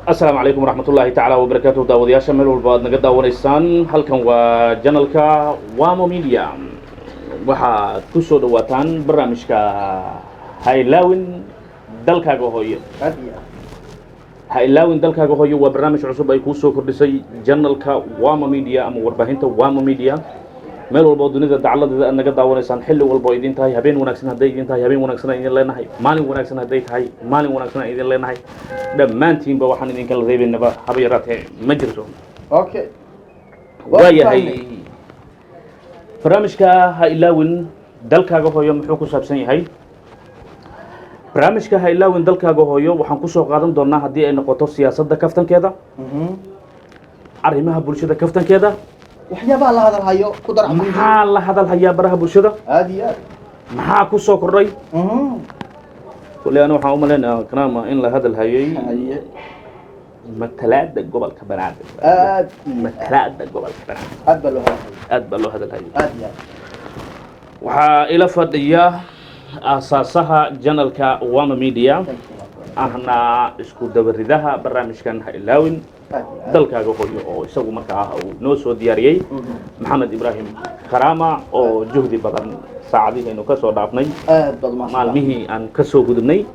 Asalaamu calaykum waraxmatullaahi tacaala wabarakaatuh. Daawadayaasha meel walba aad naga daawanaysaan, halkan waa channelka Wamo Media. Waxaad ku soo dhawaataan barnaamijka Ha Ilaawin Dalkaaga Hooyo. Aad iyo aad. Ha Ilaawin Dalkaaga Hooyo waa barnaamij cusub ay kuu soo kordhisay channelka Wamo Media ama warbaahinta Wamo Media. Meel walba oo dunida dacaladeeda aad naga daawanaysaan, xilli walba oo idin tahay, habeen wanaagsan hadday idin tahay, habeen wanaagsan aan idin leenahay. Maalin wanaagsan hadday tahay, maalin wanaagsan aan idin leenahay. Dhammaantiinba waxaan idinkala reebaynaba haba yaraatee ma jirto. Waayahay, barnaamijka Ha Ilaawin Dalkaaga Hooyo muxuu ku saabsan yahay? Barnaamijka Ha Ilaawin Dalkaaga Hooyo waxaan kusoo qaadan doonaa, haddii ay noqoto siyaasadda kaftankeeda, arrimaha bulshada kaftankeeda, waxyaabaha la hadalhayo ku dar, Cabduljiid. Maxaa la hadal hayaa baraha bulshada? Aad iyo aad. Maxaa ku soo kordhay? Kulli ani waxaan u malaynayaa, Karaama, in la hadal hayay matalaada gobolka Banaadir. Aad iyo aad. Matalaada gobolka Banaadir. Aad baa loo hadalhayo. Aad baa loo hadal hayay. Aad iyo aad. Waxaa ila fadhiya aasaasaha channelka Wama Media, Thank you, my brother. ahna isku dabaridaha barnaamijkan Ha Ilaawin Aad iyo aad. Dalkaaga Hooyo, oo isagu markaa uu noo soo diyaariyey, Maxamed Ibraahim Karaama, oo juhdi badan saacadihaynu ka soo dhaafnay, Aad baad umahadsan. maalmihii aan ka soo gudubnay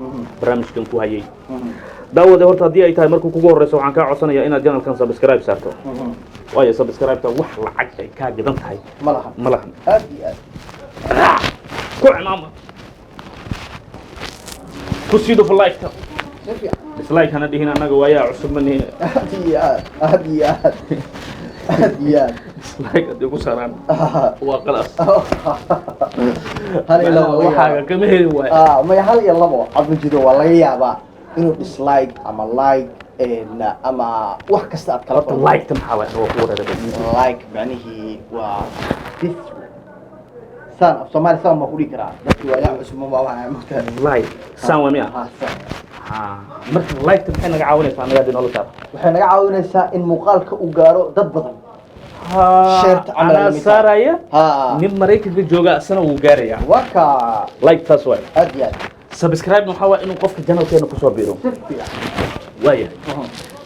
barnaamijkan ku hayay. Daawade, horta haddii ay tahay markuu kugu horeyso, waxaan kaa codsanayaa inaad channelkan subscribe saarto, waayo subscribe-ta wax lacag ay kaa gadan tahay Ma laha. ma lahan. Aad iyo aad. Ku cimaama, ku sii dhufo like-ta. Si fiican. Dislike hana dhihin, annaga waayaa cusub ma nihin. Aad iyo aad, aad iyo aad, aad iyo aad. Dislike haddii ku saaraan, waa qalaas. Hal iyo labo laga Waxaaga yaabaa. kama heli waayo. Ah, maya, hal iyo labo, Cabdijido, waa laga yaabaa inuu dislike ama like ama wax kasta aad kala Horta kulanto. Like-ta maxaa waay? Waa ku wareeray. Like macnihii waa this saan, af Soomaali saan baan ku dhihi karaa. Dadki waayaa cusub ma waa mogtahay. Like saan waa miya? Ha, saan. Ha, marka like-ta maxay naga caawinaysaa anaga haddii noola saaro? Waxay naga caawinaysaa in muuqaalka uu gaaro dad badan. Share-ta camal Anaa la mid tahay. saaraya, nin Maraykanka jooga asana wuu gaarayaa. Waa ka. Like taas waay. Aad iyo aad. Subscribe waxaa waa inuu qofka channelkeena kusoo biiro. Si fiican. Waayahay,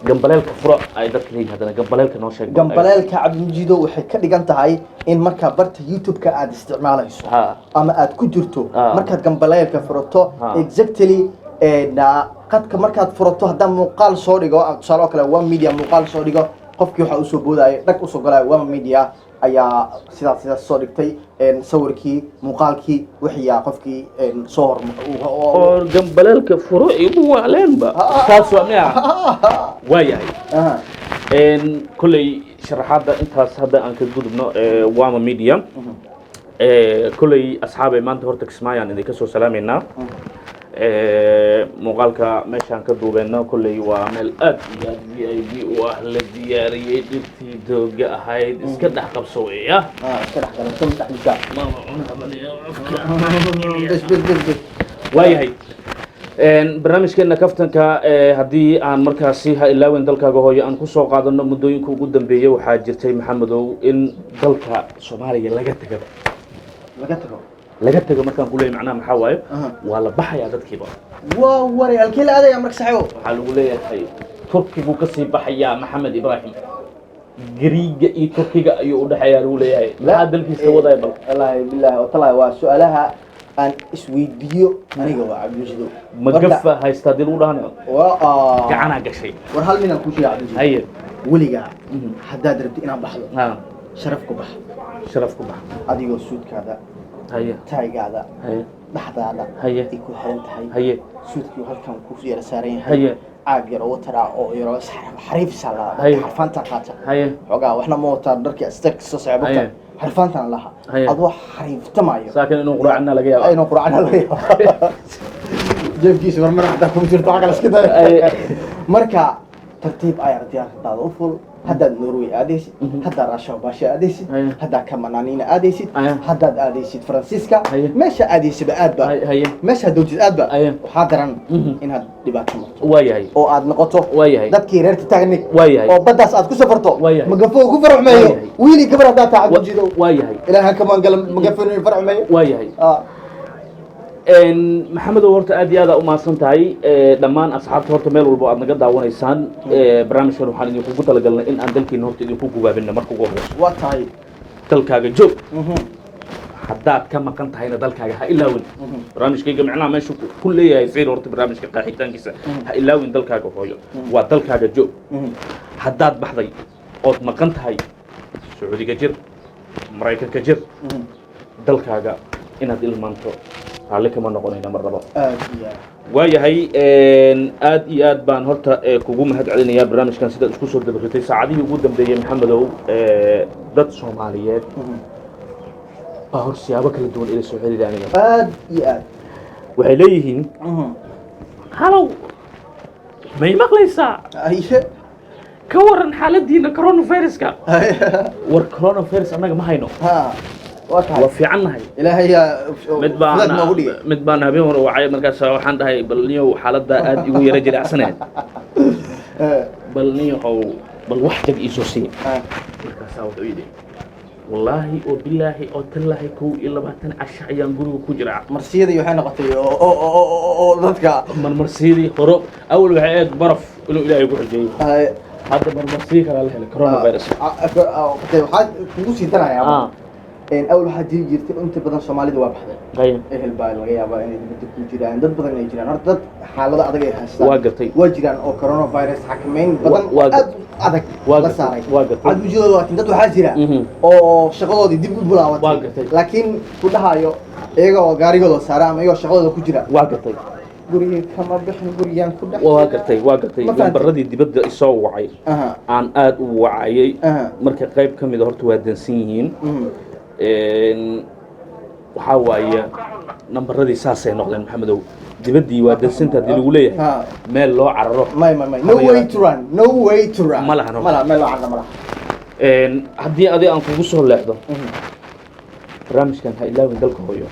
gambaleelka furo ay dadka leeyihin. Haddana gambaleelka noo sheeg. Gambaleelka, Cabdimajido, waxay ka dhigan tahay in markaa barta YouTube-ka aad isticmaalayso ama aad ku jirto, markaad gambaleelka furato, exactly qadka markaad furato, haddaan muuqaal soo dhigo, tusaale oo kale One Media muuqaal soo dhigo, qofkii waxaa usoo boodaya, dhag usoo galaya, One Media ayaa sidaas sidaas soo dhigtay, sawirkii, muuqaalkii, wixiyaa qofkii soo hor Oo gambaleelka furo igu waaleenba, taas waa miya? Waayahay. Kolley sharaxaadda intaas hadda aan ka gudubno. Wama Media kolley, asxaabay, maanta horta Kismaayaan idinka soo salaameynaa. Muuqaalka meeshaan ka duubeyno kolley waa meel aad iyo aad VIP u ah, la diyaariyey, dhirtii dooga ahayd iska dhex qabso weya. Iska dhex gala, iska dhex mukaa. Mama cuna. Bes, bes, bes, bes. Waayahay, barnaamijkeena kaftanka, haddii aan markaasi Ha Ilaawin Dalkaaga Hooyo aan kusoo qaadano, muddooyinka ugu dambeeyey waxaa jirtay, Maxamedow, in dalka Soomaaliya laga tegaba. Laga tago. Laga tego markaan kuleeyay macnaha maxaa waaye? Waa la baxayaa dadkiiba. Waa waray, halkee la aadaya marka, saxiibo? Waxaa lagu leeyahay Turkiguu kasii baxayaa Maxamed Ibraahim. Gariiga iyo Turkiga ayuu udhexeeyaa lagu leeyahay. Maxaa dalkiisa wadaya bal? Wallaahi billahi watallahi, waa su-aalaha aan isweydiiyo aniga, waa Cabdijido. Ma gafa haysta haddii lagu dhahanayo? Waa Gacanaa gashay. War, hal midaan kuu sheega, Cabdijido. Haye. Weligaa haddaad rabtid inaad baxdo, sharaf ku bax. Sharaf ku bax. Adigoo suudkaada, taygaada, dhaxdaada ay ku xiran tahay, suudkii halkan ku yara saaran yahay, caag yar oo water ah oo yaro xariifsa la xarfaanta qaata, xoogaa waxna ma wataa, dharkii astarka soo socda, xarfaantan laha, adoo xariiftamayo. Saakin inuu quraacna laga yaaba. Inuu quraacna laga yaaba, jeebkiisa marmar xataa kuma jirto, wax kale iska day. Marka tartiib ayaa diyaaradaada u ful. Haddaad Norway aadaysid, haddaad Rasha Baasha aadaysid, haddaad Kamananina aadaysid, haddaad aadaysid Faransiiska, meesha aadaysiba aadba, meesha doontid aadba, waxaa daran inaad dhibaato marto oo aad noqoto dadkii reer Titanic, oo baddaas aad ku safarto, magafo ku farxumeeyo, wiili gabar haddaad tahay, Cabdijido. Ilaahan ka maangala magafo inuu farxumeeyo. Maxamedow, horta aad iyo aad aa umahadsan tahay. Dhammaan asxaabta horta meel walbo aad naga daawanaysaan, barnaamijkan waxaan idinkugu talagalnay in aan dalkiina horta idinku gubaabino marka ugu horeyso. Waa tahay. Dalkaaga joog, haddaad ka maqan tahayna dalkaaga ha ilaawin. Barnaamijkayga micnaha meeshu ku leeyahay fiir, horta barnaamijka qaaxitaankiisa ha ilaawin dalkaaga hooyo waa dalkaaga joog. Haddaad baxday ood maqan tahay, Sacuudiga jir, Maraykanka jir, dalkaaga inaad ilmaanto raalli kama noqonayna marnaba. Aad iyo aad. Waayahay, aad iyo aad baan horta kugu mahad celinayaa barnaamijkan sidaad isku soo dabaritay. Saacadihii ugu dambeeyey, Maxamedow, dad Soomaaliyeed baa hor siyaabo kala duwan ila soo xiriira aniga. Aad iyo aad. Waxay leeyihiin, "Halow, may maqlaysaa?" Aye. "Ka waran xaaladiina coronaviruska?" War coronavirus annaga ma hayno. Ha, waa tahay. Waa fiican nahay. Ilaahay yaa Mid baan fudaad noogu dhigay. Mid baan habeen hore wacay, markaas waxaan dhahay, "Bal niyow, xaaladda aad igu yara jilicsaneed, bal niyow, bal wax jag iisoo siiya." Markaasaa wuxuu yidhi, "Wallaahi oo bilaahi oo tallaahi, 21 casho ayaan guriga ku jiraa." Marsiyadii waxay noqotay oo dadka Marmarsiyadii horo awal waxay ahayd baraf inuu Ilaahay ku xujeeyo. Hadda marmarsiyo kalaa la helay, coronavirus. Waxaa kugu sii darayaa, awal waxaa jiri jirtay inta badan Soomaalida waa baxday. Ehel baa laga yaabaa inay dibadda ku jiraan, dad badan inay jiraan. Horta dad xaalado adag ay haystaan Waa gartay. waa jiraan oo coronavirus xakameyn badan Waa aad u adag Waa la gartay. saaray. Waa gartay. Cadmujidooda, laakiin dad waxaa jira oo shaqadoodii dib u bilaabatay. Waa gartay. Laakiin ku dhahayo iyagoo gaarigooda saara ama iyagoo shaqadooda ku jira, Waa gartay. "Gurigii kama bixin, gurigaan ku dhex Waa jiraa." gartay, waa gartay. Ma fahanteen? Lambaradii dibadda isoo wacay aan aad u wacayay, marka qayb ka mida horta waa dansan yihiin. Waxaa waaye nambaradii saasay noqdeen, Maxamedow. Dibaddii waa dansinta haddii lagu leeyahay, meel loo cararo May, no way to run, no way to run. Ma lahan horta. Ma laha meel loo cararo, ma laha. Haddii adi aan kugu soo leexdo barnaamijkan ha ilaawin dalka hooyo,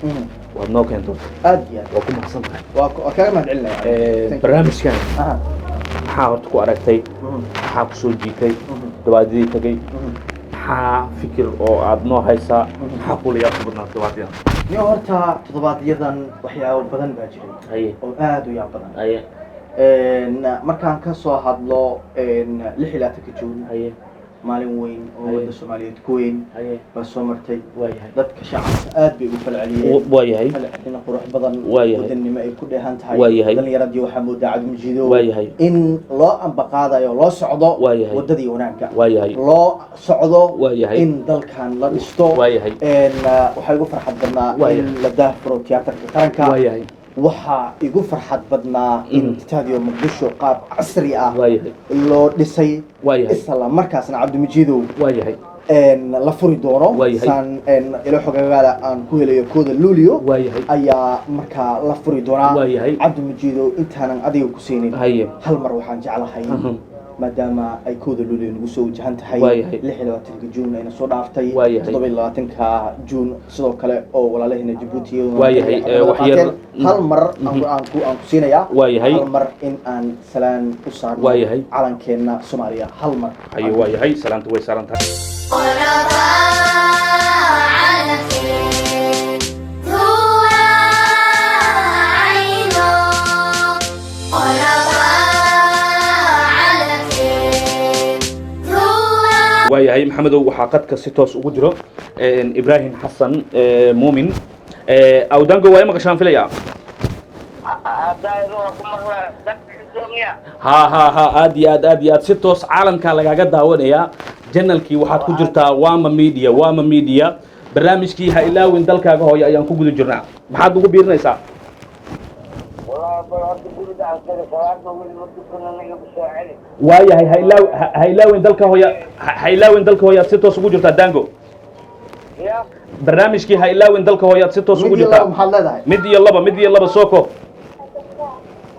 waad noo keento. Aad iyo aad. Waa ku mahadsan tahay. Waa kaaga mahad celinaya. Thank you. Barnaamijkan maxaa horta ku aragtay? Maxaa ku soo jiitay dabaadidii tagay? Maxaa fikir oo aad noo haysaa? Maxaa kula yaab ku badnaa toddobaadyada? Niyo, horta toddobaadyadan waxyaabo badan baa jiray oo aad u yaab badan. Markaan ka soo hadlo 26-ka Juun, maalin weyn oo wadda Soomaaliyeed ku weyn baa soo martay. Dadka shacabka aad bay ugu falceliyeen. Falcelin qurux badan, wadannimo ay ku dheehan tahay. Dhalinyaradii waxaa moodaa, Cabdimajiido, in loo ambaqaadayo, loo socdo wadadii wanaagga, loo socdo in dalkan la dhisto. Waxaa igu farxad badnaa in la daahfuro tiyaatarka qaranka. Waxaa igu farxad badnaa in Stadio Muqdisho qaab casri ah loo dhisay, isla markaasna, Cabdimajiidow, la furi doono. Saan ilo xogagaala aan ku helayo, 1-da Luulio ayaa markaa la furi doonaa. Cabdimajiidow, intaanan adiga ku siinin, hal mar waxaan jeclahay, maadaama ay 1-da Luulio nagu soo wajahan tahay, 26-ka Juun ayna soo dhaaftay, 27-ka Juun sidoo kale oo walaalaheena Jabuuti iyaduna ay wax yar- qaateen, hal mar aan ku siinayaa, hal mar in aan salaan u saarno calankeenna Soomaaliya, hal mar. Haye, waayahay, salaanta way saaran tahay. قربا على خير هو عينه، قربا على خير هو Waayahay, Maxamedow, waxaa qadka si toos ugu jiro Ibrahim Xasan Muumin Awdango. Waa i maqashaan filaya? Ha ha ha, aad iyo aad, aad iyo aad. Si toos caalamkaa lagaaga daawanayaa. Janalkii waxaad ku jirtaa Wama Media, Wama Media. Barnaamijkii ha ilaawin dalkaaga hooyo ayaan ku guda jirnaa. Maxaad ugu biirinaysaa? والله horta guriga aan taga, salaada weli ma tukanan, iga soo celi. Waayahay, ha ilaaw ha ilaawin dalka hooya, ha ilaawin dalka hooyaad si toos ugu jirtaa, Dango. Ya. Barnaamijkii ha ilaawin dalka hooyaad si toos ugu Mid iyo laba jirtaa. Maxaad leedahay? Mid iyo laba, mid iyo laba, soo koob.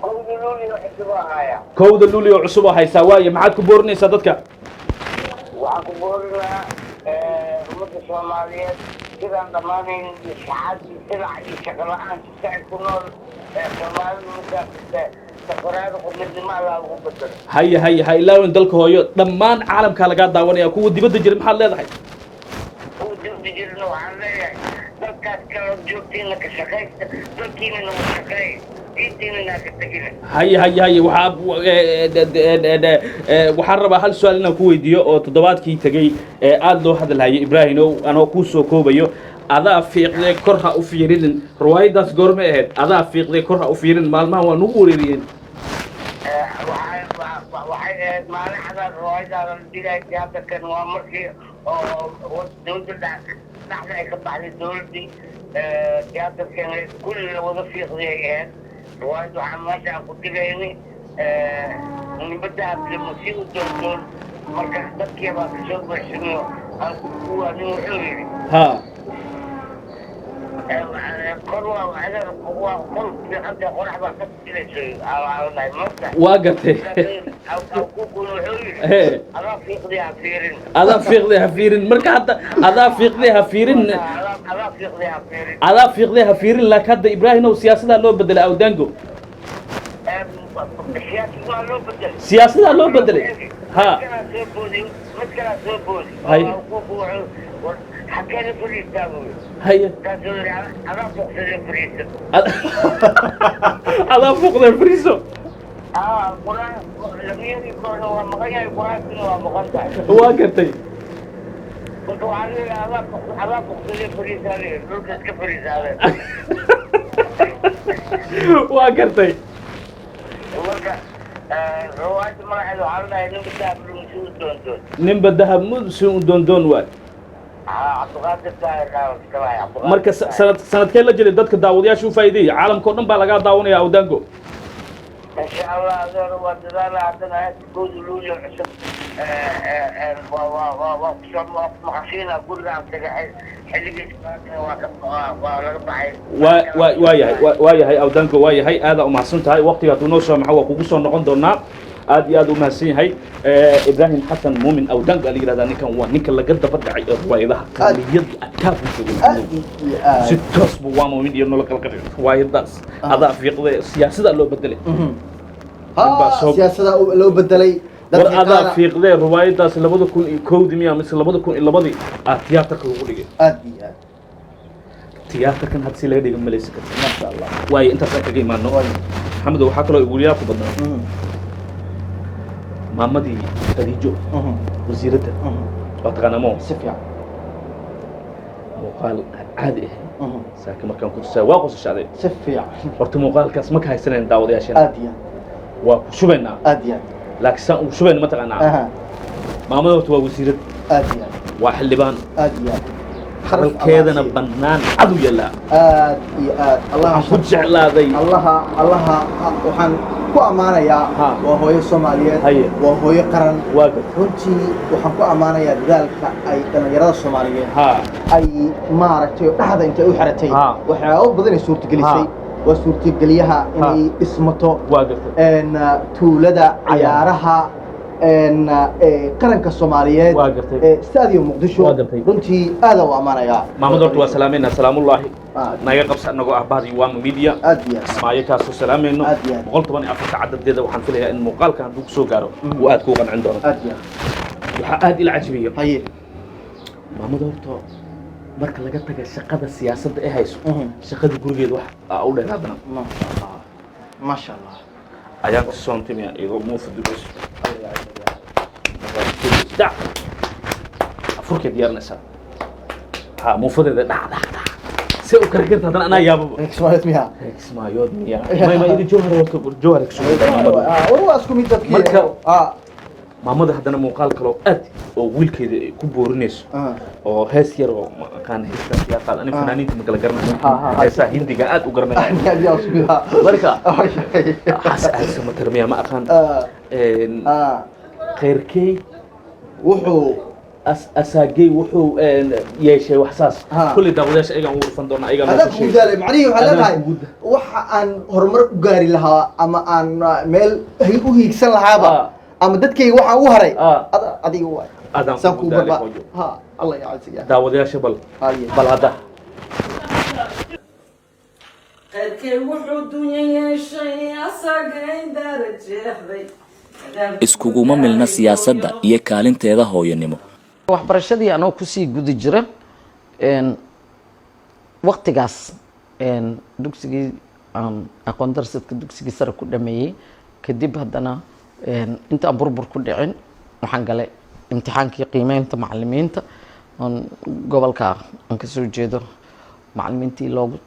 1-da Luulio cusub ahaya. 1-da Luulio cusub oo haysaa. Waaye, maxaad ku boorinaysaa dadka? Waxaan ku boorin lahaa ummadda Soomaaliyeed sidaan dhammaanayn iyo saxaad iyo silac iyo shaqo la-aan sacid ku nool ee Soomaalidu markaas safaraada midnimo Allah ugu bedelo. Haya haya, ha ilaawin dalka hooyo. Dhammaan caalamkaa lagaa daawanaya. Kuwa dibadda jira maxaad leedahay? Kuwa dibadda jirna waxaan leeyahay dadkaas kale Meelood joogtiinna ka shaqaysta, dalkiinana u shaqeey, diintiinana ha ka tegina. Haye, haye, haye. Waxaa waxaan rabaa hal su-aal inaan ku weydiiyo oo toddobaadkii tegey ee aada loo hadalhayay, Ibraahim ow, anoo kuu soo koobayo. Adaa fiiqdee kor ha u fiirinin, riwaayaddaas goormay ahayd? Adaa fiiqdee kor ha u fiirin, maalmahan waa nugu wareeriyeen. Waxay ahayd maalin cadaad riwaayadaada la dhigay tiyaatarkan. Waa markii oo dowladda dhexda ay ka baxday dowladdii, tiyaatarkan kulli la wada fiiqday ay ahayd riwaayad. Waxaa meesha aan ku dhigayni nibadda hablimo si u doondoon. Marka dadkii baa kasoo buuxsamiyo aan kuwa nin wuxuu yidhi kor waa kor fiiqanta, qorax baa ka dilayso aa moogta. Waa gartay. Wuxuu yidhi adaa fiiqdii ha fiirin. Adaa fiiqday ha fiirin. Marka hadda adaa fiiqday ha fiirin. Adaa fiiqdii ha fiirin. Adaa fiiqday ha fiirin. Laakiin hadda, Ibraahimow, siyaasadaa loo bedelay, Awdango. Siyaasad waa loo bedelay. Siyaasadaa loo bedelay, ha. Mid kalaa soo boodi, mid kalaa soo boodi. Xagee la fadhiistaa buu yidhi. Markaasuu yidhi adaa fuqsadee fadhiista. Adaa fuuqday fariiso. Aa quraan lamiyadii korna waa maqan yahay, qur-aankina waa maqan tahay. Waa gartay. Marka waxaa leeyahay adaa fuqsadee fadhiisaa leeyahay, dhulka iska fadhiisaadee. Waa gartay. Marka riwaayadda magaceeda waxaa la dhahay ninka dahab si u doondoon. Ninba dahab mud si u doondoon waay. Haa, Cabdiqaadir Daahir iskalahay, Cabdiqaadir Marka Daahir. Sanad sanadkee la jiray? Dadka daawadayaasha u faa'iideeyay, caalamka o dhan baa lagaa daawanaya, Awdango. Insha Allah, adeer, waa dadaala. Haddana heesta kooda luulyo cusub waa kusoo maqashiina guriga aan tagay xilligiis waa ka waa laga baxay. Waa yahay, waa yahay, Awdango, waa yahay. Aada umahadsan tahay. Waqtiga hadduu noo soo maxo waa kugu soo noqon doonaa. Aad iyo aad u mahadsan yahay Ibraahim Xasan Muumin Awdango aa la yihahdaa. Ninkan waa ninka laga daba dhacay ee riwaayadaha qarniyadii adkaa buu joogay. Aad iyo aad. Si toos buu waa Muumin iyo nolol kala qari riwaayadaas adaa fiiqday, siyaasadaa loo bedelay. Baa Siyaasada loo bedelay. War dadka adaa qaar- fiiqdee riwaayadaas 2001-dii miya mise 2002-dii aa tiyaatarka lagu dhigay? Aad iyo aad. Tiyaatarkan hadda si laga dhiga malaysan karta. Maasha Allah. Waayo, intaasaan kaga imaano. Maxamedo, waxaa kaloo igu ku badnaa maamadii Khadiijo wasiiradda, waa taqaanaa mo? Si fiican. Muuqaal aan caadi ahayn saaka markaan ku tusaa waa qosashaaday. Si fiican. Horta muuqaalkaas ma ka haysanayn daawadayaasheena. Aad iyo aad. Waa ku shubaynaa. Aad iyo aad. Laakiin saan ugu shubayna ma taqaanaa? Maamada horta waa wasiirad. Aad iyo aad. Waa xildhibaan. Aad iyo aad. Hadalkeedana bannaan cadu yaallaa. Aad iyo aad, Allah. Waxaan ku jeclaaday Allaha, Allaha, waxaan ku ammaanayaa waa hooyo Soomaaliyeed, waa hooyo qaran. Waa gartay. Runtii waxaan ku ammaanayaa dadaalka ay dhallinyarada Soomaaliyeed ay maaragtay dhexda intay u xiratay waxyaabo badan ay suurtagelisay. Waa suurtageliyaha inay dhismato Waa gartay. Tuulada cayaaraha qaranka Soomaaliyeed Waa gartay. Stadio Muqdisho. Waa gartay. Runtii aad u ammaanayaa. Maamada horta waa salaamayna, salaamullaahi naga qabsa anagoo ah bahdii Waama Media. Aad iyo aad. Ismaayo kaasoo salaamayno. Aad iyo aad. 114 cadadeeda waxaan filayaa in muuqaalkan hadduu kusoo gaaro uu aad kuu qancin doono. Aad iyo aad. Waxaa aad ila cajibiya haye maamada horta marka laga taga shaqada siyaasadda ee hayso, shaqada gurigeeda wax aa u dheer haddana. Maasha Allah, maasha Allah. Ayaan ka soontimiya iyadoo muufa dubayso dhac afurkay diyaarinaysaa, ha muufadeeda dhac dhac dhac see u kala garta haddana anaa yaababa. Soomaaliyeed miya? Kismaayood miya? May ma idi Jowhar, horta Jowhar kasoo maamadu. War waa isku mid dadkii. Marka- maamada haddana muuqaal kaloo aad oo wiilkeeda ay ku boorinayso oo hees yar oo ma aqaan heestaas yaa qaad ani fanaaniinta ma kala garanayo, heesaha hindiga aad u garanaya. Aad isku mid ah. Marka xas aadsa ma tarmiya ma aqaan. Khayrkey wuxuu asaagey wuxuu yeeshay wax saas. Kulli daawadayaasha ayagaan ugu dhufan doonaa, ayagaa adaa noo kugu sheegay. daalay macnihii waxaa Adaa leedahay kugu da- waxa aan horumar u gaari lahaa ama aan meel u hiigsan lahaaba ama dadkayga waxaan u haray adiga waay. Adaan saan kugu kuu daalay barba hooyo. Ha, Allah yacasiya. Daawadayaasha bal Haye. bal hadda. Qayrkay wuxuu dunya yeeshay asagay darajeexday. Iskuguma milna siyaasadda iyo kaalinteeda hooyanimo. Waxbarashadii anoo kusii guda jira. Waqtigaas dugsigii aan aqoon darsadka dugsigii sare ku dhameeyey kadib, haddana intaan burbur ku dhicin, waxaan galay imtixaankii qiimeynta macalimiinta oon gobolka aan kasoo jeedo macalimiintii loogu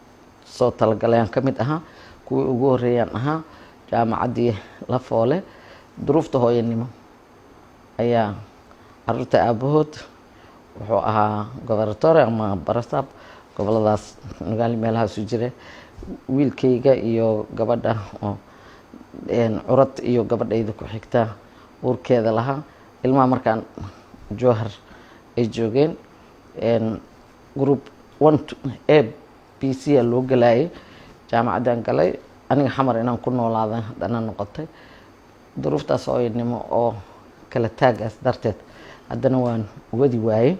soo talagalay aan ka mid ahaa, kuwii ugu horreeyaan ahaa jaamacaddii Lafoole. Duruufta hooyanimo ayaa, caruurta aabahood wuxuu ahaa gobernatore ama barasaab goboladaas Nugaali meelahaasu jira, wiilkayga iyo gabadha oo curad iyo gabadhayda ku xigta uurkeeda lahaa ilmaha markaan Jowhar ay joogeen, group one A B C a loo galayay jaamacaddaan galay. Aniga Xamar inaan ku noolaada haddana noqotay duruuftaas hooyanimo oo kala taagaas darteed, haddana waan wadi waayey.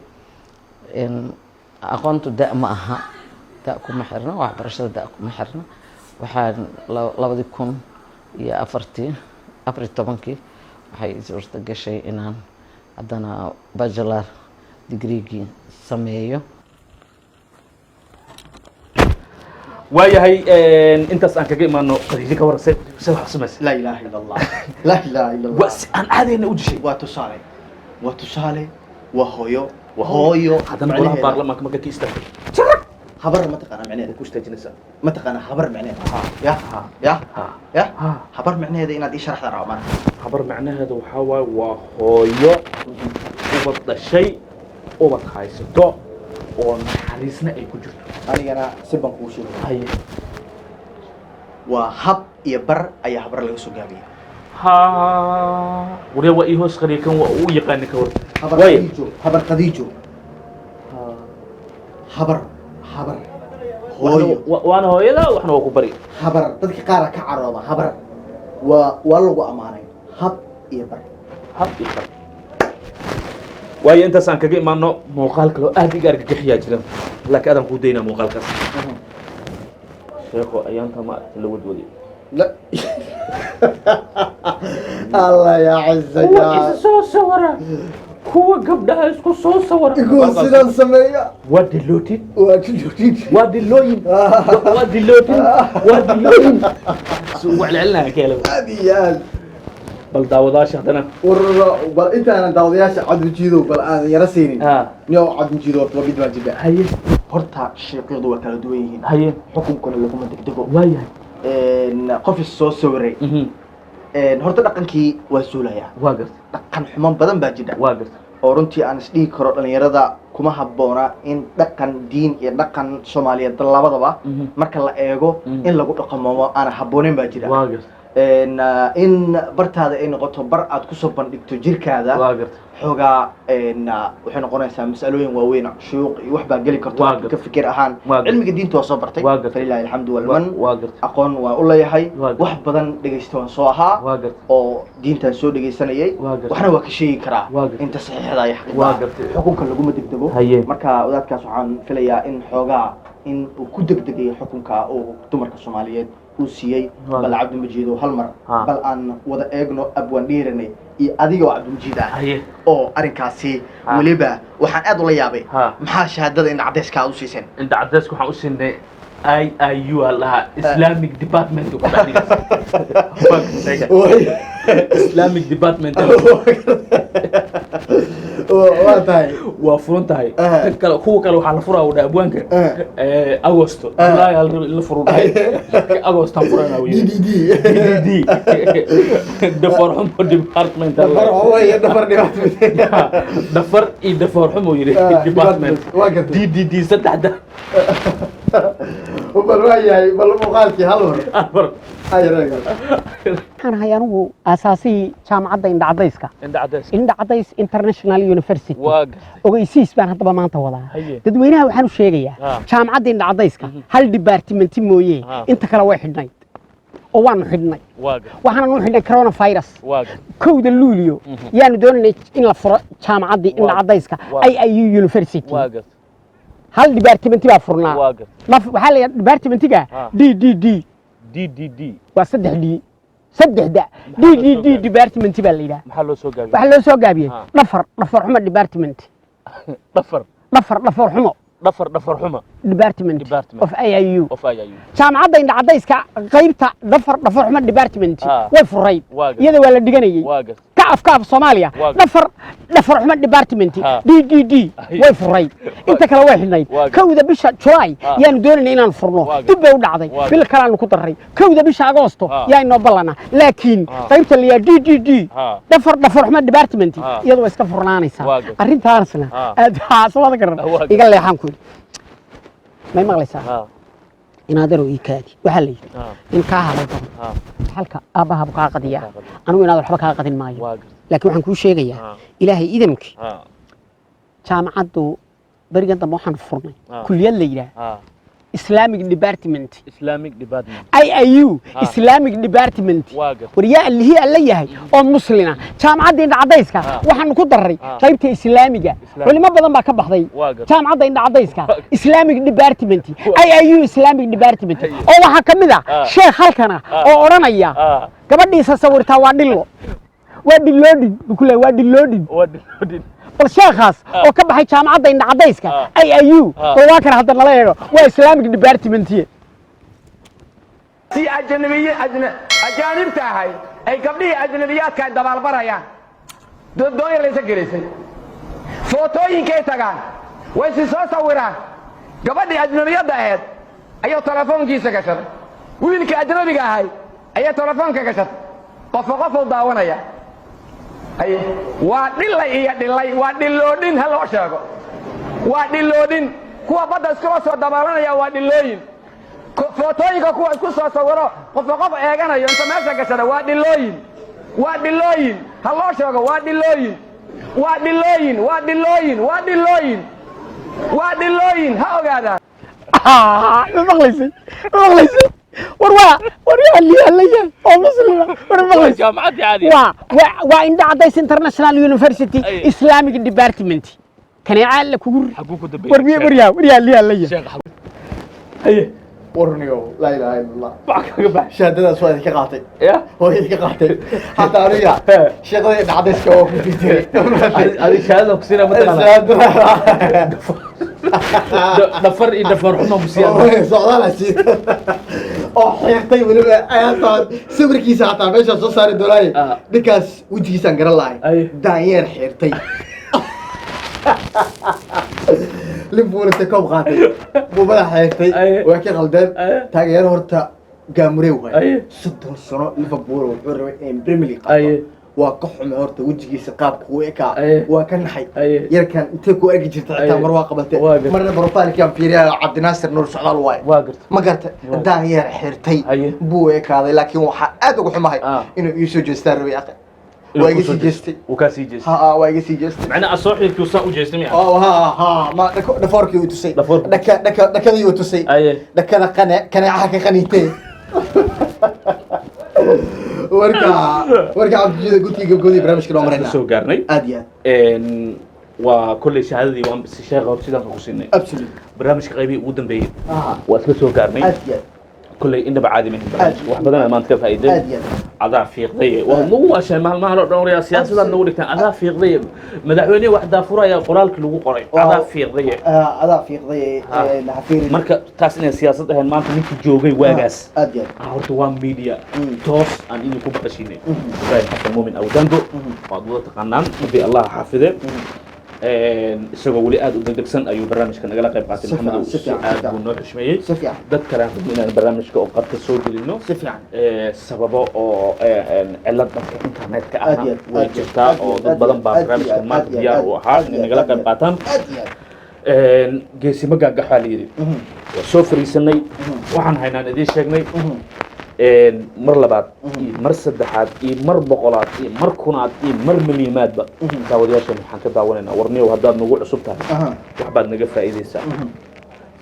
Aqoontu da ma aha, da kuma xirna, waxbarashada da kuma xirna. Waxaan 2004-tii, 14-kii, waxay suurta gashay inaan haddana bachelor degreegii sameeyo. Waayahay, intaas aan kaga imaano. Khadiijo, ka waran se wax samaysay? Laa ilaaha illa Allah, laa ilaaha illa Allah. Waa si aan caadayna u dishay. Waa tusaale, waa tusaale, waa hooyo, hooyo. Haddana golaha macnaheeda- baarlamaanka marka ka istaagtay Habar ma taqaanaa macnaheeda? Ku istaajinaysaa. Ma taqaanaa habar macnaheeda? Ya ya. Ha. Ya. Ha. Habar macnaheeda inaad ii sharaxda raba maanta. Habar macnaheedu waxaa waaye waa hooyo ubad dhashay, ubad haysato oo naxariisna ay ku jirto. Anigana si baan kuu sheegay. Haye. Waa hab iyo bar ayaa habar laga soo gaabiyey. Ha, warya, waa ii hoos qariya kan, waa uu yaqaani, ka war. Habar. Waaye. Khadiijo, habar Khadiijo, habar, habar hooyo. Waana hooyada, waxna waa ku bari. Habar dadka qaara ka carooda. Habar waa lagu ammaanay, hab iyo bar. Hab iyo bar. Waayo, intaas aan kaga imaano. Muuqaal kaloo aad iga argagixiyaa jira, laakiin adaan kuu daynaa muuqaalkaas. Sheekho, ayaanta ma aragta la wadwaday? La Allah ya ciza. Kuwa ya isa soo sawira, kuwa gabdhaha isku soo sawira. Kuwa sidaan sameeya. Waa dilootin. Waa dilootin. Waa dilooyin, waa dilootin, waa dilooyin. Si ugu celcelinaya ka helaba. Aad iyo aad. Bal daawadaasha haddana. War, bal intaanan daawadayaasha Cabdijiidow bal aanan yara siinin. Niyo Cabdijiidow, horta waa mid baa jira. Haye. Horta sheeqyadu waa kala duwan yihiin. Haye. Xukunkana laguma degdego. Waayahay. Qof is soo sawiray, horta dhaqankii waa suulayaa. Waa garta. Dhaqan xuman badan baa jira. Waa garta. Oo runtii aan isdhihi karo dhalinyarada kuma habboona in dhaqan diin iyo dhaqan Soomaaliyeed labadaba marka la eego in lagu dhaqamo aana habbooneyn baa jira. Waa garta. In bartaada ay noqoto bar aad kusoo bandhigto jirkaada. Waa garta. Xoogaa waxay noqonaysaa masalooyin waaweyn, shuyuuq iyo wax baa geli karto. Waa gartay. Ka fikir ahaan, Waa gartay. cilmiga diinta waa soo bartay. Waa gartay. Falilahi alxamdu walman. Waa gartay. Aqoon waa u leeyahay. Waa gartay. Wax badan dhegaysta waan soo ahaa. Waa gartay. Oo diintaan soo dhegaysanayay. Waa gartay. Waxna waa ka sheegi karaa. Waa gartay. Inta saxiixda iyo xaqiiqda Waa ah. gartay. Xukunka laguma degdego. Haye. Marka wadaadkaas waxaan filayaa in xoogaa in uu ku degdegayo xukunka uu dumarka Soomaaliyeed uu siiyey. Waa Bal gartay. Cabdimajiido, hal mar bal aan wada eegno abwaan dhiiranay iyo adiga oo Cabdimajiid ah Haye. oo arrinkaasi. Weliba waxaan aad ula yaabay, maxaa shahaadada in cadayska aad u siiseen? Inta cadayska waxaan u siinay IIU aa lahaa, Islamic Department ku dhex dhigaysa. Islamic Department. Waa tahay. Waa furan tahay. Tan kale, kuwa kale waxaa la furaa u dhahay abwaanka Agosto, July aa la rabay in la furo dhahay, Agostaan furanaa uu yidhi. D D. D D D, Dhafoorxumo Department. Dhafar wey, dhafar department. Dhafar iyo dhafoorxumo yidhi department. Waa gartay. D D D saddexda. Bal waa yahay, bal muuqaalkii hal mar. Afar. Ayaraga. Waxaan ahay anigu aasaasihii jaamacadda Indhacadayska. Indha cadays. Indhacadays International University. Waa gartay. Ogeysiis baan haddaba maanta wadaa. Haye. Dadweynaha waxaan u sheegayaa jaamacadda Indhacadayska hal departmenti mooye inta kale way xidhnayd oo waanu xidhnay. Waa gartay. Waxaana u xidhnay coronavirus. Waa gartay. 1-da Luulyo yaanu doonaynay in la furo jaamacaddii Indhacadayska IIU University. Waa gartay. Hal departmenti baa furnaa. Waa gartay. Waxaa la yidhaha departmentiga D D D. D D D. Waa saddex D, saddexda D D D department baa la yidhaha. Maxaa loo soo gaabiyey? Waxaa loo soo gaabiyey dhafar, dhafar xumo department. Dhafar. Dhafar, dhafar xumo. Dhafar dhafar xuma Department Department. of IIU. Of IIU. Jaamacadda Indhacadayska qaybta dhafar dhafar xuma department way furayd. Iyada waa la dhiganayay. Waa gartay. Ka afka af Soomaaliya. Waa. Dhafar dhafar xuma department DDD way furayd, inta kale way xidhnayd. 1-da bisha July yaanu doonaynay inaan furno. Dib bay u dhacday. Bil kalaanu ku darray, 1-da bisha Agoosto yaa inoo ballana, laakiin qaybta la yaa DDD, dhafar dhafar xuma department, iyadu way iska furnaanaysaa. Waa gartay. Arrintaasna aad samada garan. Waa gartay. Iga leexaan ku yidhi, may maqlaysaa? Ha. Inaadaro ii kaadi, waxaa la yidhi in kaa hadal badan halka aabbahabu kaa qadiyaa. Kaa qadiya. Anigu inaad waxba kaa qadin maayo. Waa gartay. Laakiin waxaan kuu sheegayaa, Ilaahay idamkii, jaamacaddu berigan dambe waxaan furnay kulliyad la yidhaah Islamic Department. Islamic Department. IIU Islamic Department. Waa gartay. War yaa allihii alla yahay oo muslina, jaamacadda Indhacadayska waxaanu ku darray qaybta islaamiga. Islaamiga. Culimo badan baa ka baxday Waa gartay. jaamacadda Indhacadayska Islamic Department, IIU Islamic Department, oo waxaa ka mid ah sheekh halkana oo odhanaya gabadhiisa sawirtaa waa dhillo, waa dhiloodhin buu ku leeyahay, waa dhiloodhin. Waa dhiloodhin. Bal sheekhaas oo ka baxay jaamacadda Indhacadayska IIU, bal waa kan hadda nala eego, waa Islamic Department. Si ajnabiye ajaanibta ahay ay gabdhihii ajnabiyaadka ay dabaalbarayaan, doon yar laysa gelaysay, footooyinkay tagaan, way si soo sawiraan. Gabadhii ajnabiyadda ahayd ayuu telefoonkiisa gashaday, wiilkii ajnabiga ahay ayaa telefoonka gashatay, qofka qofuu daawanaya. Haye, waa dhilay iyo dhilay, waa dhiloodhin, ha loo sheego, waa dhiloodhin. Kuwa badda iskula soo dabaalanaya waa dhilooyin. Footooyinka kuwa isku soo sawiro, qofka qof eeganayo inta meesha gashada, waa dhilooyin, waa dhilooyin, ha loo sheego, waa dhilooyin, waa dhilooyin, waa dhilooyin, waa dhilooyin, waa dhilooyin, ha ogaadaan. Ma maqlaysay? Ma maqlaysay? War waa war yaa allihii alla yahay oo muslima, war ma maqlaysay? Jaamacaddii caadi. Waa Indha Cadays International University Islamic Department. Kaneeca alla kugu ri. Xaguu ku dambeeyay? War yaa allihii alla yahay. Sheekh haye. Warnigow, laa ilaaha illa Allah. Wax kaga bax. Shahaadadaas waa idinka qaatay. Ya. Waa idinka qaatay, hataa aniga shaqadii dhacdayska waa ku jiray. Adi shahaadada ku siinaa mataqaanaa? Shahaadada. Dhafar iyo dhafar xumo ku siiyaan. Socdaal asiid oo xiirtay weliba ayaa sawirkiisa hataa meeshaa soo saari doonaaye. Ninkaas wejigiisaan garan lahay. Daanyeer xiirtay, Liverpool intay koob qaatay buu madaxa xiirtay. Waa ka khaldeen. Taageero horta gaamurey waay. 30 sano Liverpool wuxuu rabay in Premier League qaato. Waa ka xumay horta wejigiisa, qaabka uu ekaa. Waa ka naxay. Yarkan intay ku arki jirta xitaa mar waa qabatay. Waa gartay. Marna profile-kaan fiiriyaa, Cabdinaasir Nuur Socdaal waaye. Waa gartay. Ma garta, daanyeer xirtay buu ekaaday, laakiin waxaa aad uga xumahay inuu ii soo jeestaan rabay aqi. Inuu Waa iga ku soo sii jeestay. Wuu kaa sii jeestay. Ha, waa iga sii jeestay. Macnaha asoo xirkii saan u jeestay miya? Oo ha ha, ma dhafoorkii uu tusay. Dhafoorkii. Dhaka dhakadii uu tusay. Dhakada qane kaneecaha ka qaniitay. Warka Cabdijida, gudkii gabgoodii barnaamijka noo maraynaa. Soo gaarnay. Aad iyo aad. Waa kolley shahaadadii waan si sheekha hor sidaan ku siinay. Absolutely. Barnaamijka qaybihii ugu dambeeyey waa isla soo gaarnay. Aad iyo aad. Kolley indhaba caadi mahin barnaamijka, wax badan maanta ka faa'iiday. Aad iyo aad. Adaa fiiqday, waa nagu waashay maalmahan oo dhan. Waryaa, siyaasadaad nagu dhigtaan, adaa fiiqday. Madaxweyne wax daafuraya qoraalkii lagu qoray, adaa fiiqday. Adaa fiiqday. Hafiirin. Marka taas inay siyaasad ahayn maanta ninkii joogay waagaas. Aad iyo aad. Horta waa media toos aan idinku maqashiinay. Ibrahim Xasan Muumin Awdango waad wada taqaanaan, rabbi Allah xafide. Isagoo weli aad u degdegsan ayuu barnaamijka nagala qayb qaatay. Si fiican, Maxamed si fiican, si aad fiican. buu noo xushmeeyey. Si fiican. Dad kale aan rabno inaan barnaamijka oo qadka soo gelino. Si fiican. Sababo oo cilad dhanka internetka Aad ahna iyo aad, way aad iyo jirtaa aad iyo oo aad dad iyo badan baa aad iyo barnaamijka aad maanta iyo diyaar aad u ahaa aad inay iyo nagala aad qayb iyo qaataan. Aad iyo aad. Geesimo gaagaxaa la yidhi, waa soo fariisanay, waxaan haynaan idiin sheegnay. Mar labaad iyo mar saddexaad iyo mar boqolaad iyo mar kunaad iyo mar milyimaadba daawadayaashan waxaan ka daawanaynaa, warniyow, haddaad nagu cusub tahay wax baad naga faa'iidaysaa,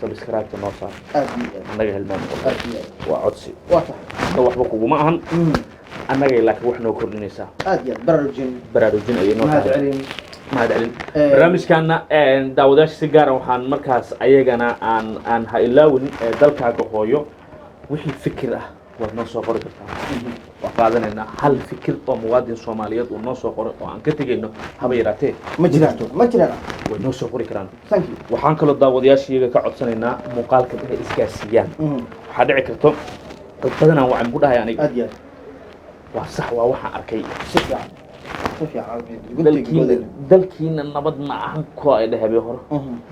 subscribe-ta noo saar. Aad iyo aad. Annaga hilmaami. Aad iyo aad. Waa codsi. Waa tahay. Hadda waxba kuguma ahan annagay, laakiin wax noo kordhinaysaa. Aad iyo aad baraarujin. Baraarujin ayay noo Mahad tahay. celin. Mahad celin. Barnaamijkaana daawadayaasha si gaara waxaan markaas ayagana aan ha ilaawin dalkaaga hooyo wixii fikir ah. Waad noo soo qori kartaa, waa qaadanaynaa. Hal fikir oo muwaadin Soomaaliyeed uu noo soo qoray oo aan ka tegayno haba yaraatee Ma jiraan, ma jiraan. Way noo soo qori karaan. Thank you. Waxaan kaloo daawadayaasha ka codsanaynaa muuqaalkan inay isgaarsiiyaan. Waxaa dhici karto dad badanaa waxaan ku dhahay aniga Aad iyo aad. Waa sax, waa waxaan arkay. Si fiican, si fiican. Dalkiina, dalkiina nabad ma ahan kuwa ay dhahabay hore.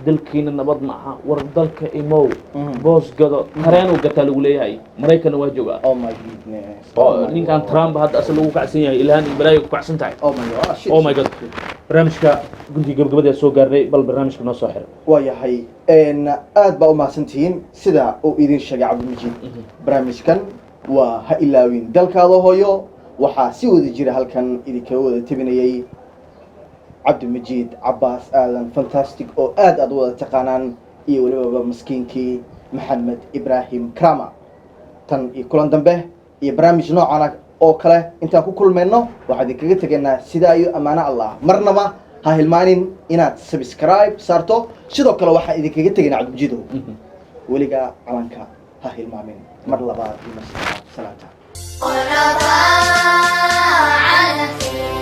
Dalkiina nabad ma aha. War dalka imow, boos gado, tareenuu gataa lagu leeyahay, Maraykanna waa joogaa. Oh my goodness. Oo ninkan Trump hadda asal lagu kacsan yahay, Ilhaan iyo balaayo ku kacsan tahay. Oh my God. Ah, shit. Oh my God, barnaamijka guntii gabagabada soo gaarnay. Bal barnaamijka noo soo xira. Waa yahay, aad baa umahadsantihiin. Sida uu idin sheegay Cabdilmajiid, barnaamijkan waa Ha Ilaawin Dalkaada Hooyo. Waxaa si wada jira halkan idinkaga wada tebinayay Cabdimajiid Cabaas Aadan Fantastic, oo aad aad u wada taqaanaan, iyo welibaba maskiinkii Maxamed Ibraahim Krama. Tan iyo kulan dambe iyo barnaamij noocan oo kale intaan ku kulmayno, waxaan idinkaga tegaynaa sidaa iyo ammaano Allah. Marnaba ha hilmaanin inaad subscribe saarto. Sidoo kale waxaan idinkaga tegaynaa, Cabdimajiidow, weligaa calanka ha hilmaamin. Mar labaad iyo mar saddexaad, salaanta. قربا على خير.